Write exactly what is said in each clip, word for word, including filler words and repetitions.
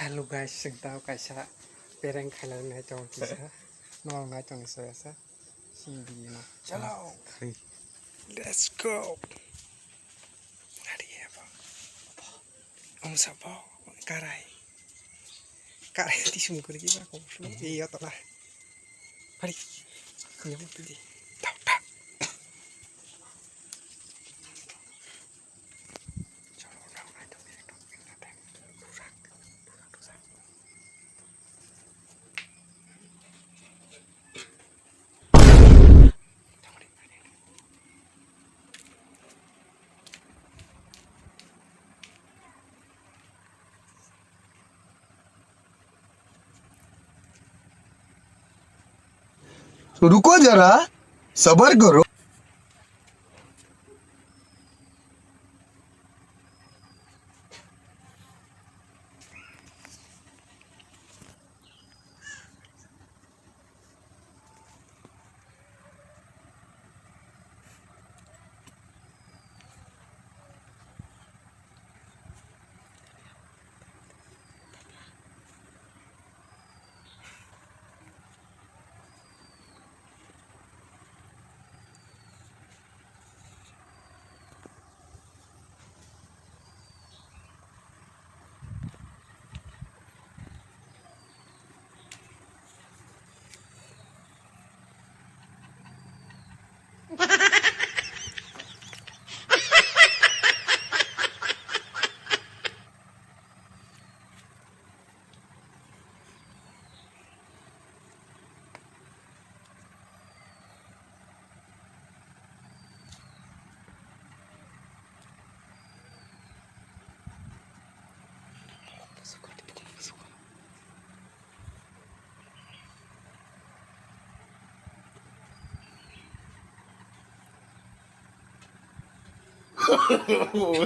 Hello guys, chwng tamo kaisa prank khainani nai tongo kisa. Norok nai tongni soyasa. Sini video no. Chalo. Let's go. Nari ya bo. Om sabo. Karai. Karai tisum kurgi ba ko. Iya tola. Hari. Kuya mo tadi. Tau tau. रुको जरा, सबर करो।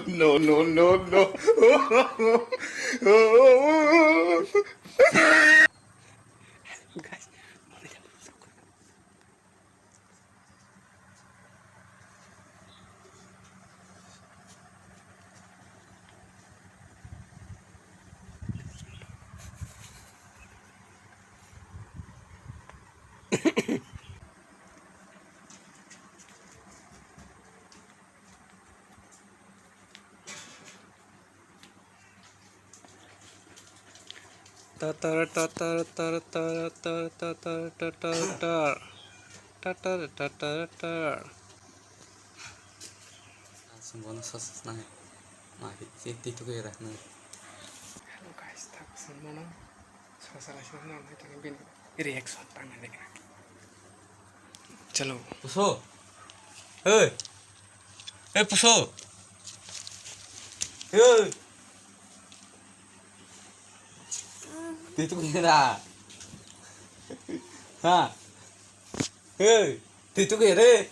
No, no, no, no. Guys, Tatar, tatar, tar, tar, tar, tatar, tatar, tar. Tatar, tatar, tar. Asam bono sos nai. Mari, si titu kira nai. Hello guys, tak sini mana? Salah salah sini mana? Itu bin reaction tangan deh. Chalo. Puso. Hei. Hei, puso. Hei. Titu kira. Ha. Hei. Titu kira.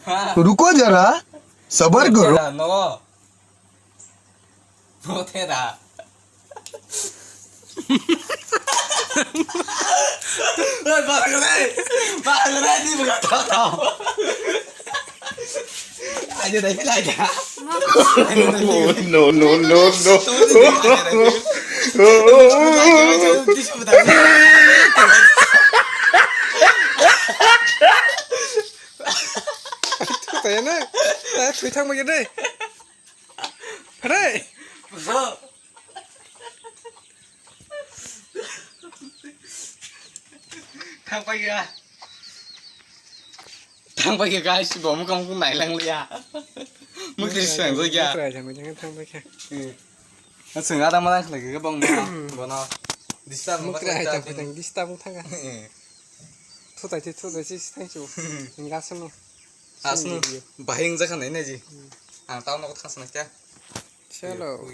Ha. रुको जरा, सबर करो। No. Botera. Oi, bagre. Bagre, di buka toto. Ayo, dai, dai, dai. No, no, no, no. Taya na. Taya thui thang bagre. Hore! Puso! Thang paikha. Thang paikha, guys, bo mukang mukang nailang liya. Mukri seng jagya. Mukri seng jagya thang paikha. Eh. Seng ada malang khlai khe bong no. Bono. Disturb mukri ai thang paikha, disturb thang kha. Eh. Thutai se, thutai se, thank you. Ngasano. Asno. Bahing jakha nai naji. Hmm. Ang tao nogo thangsa nakya. Chalo.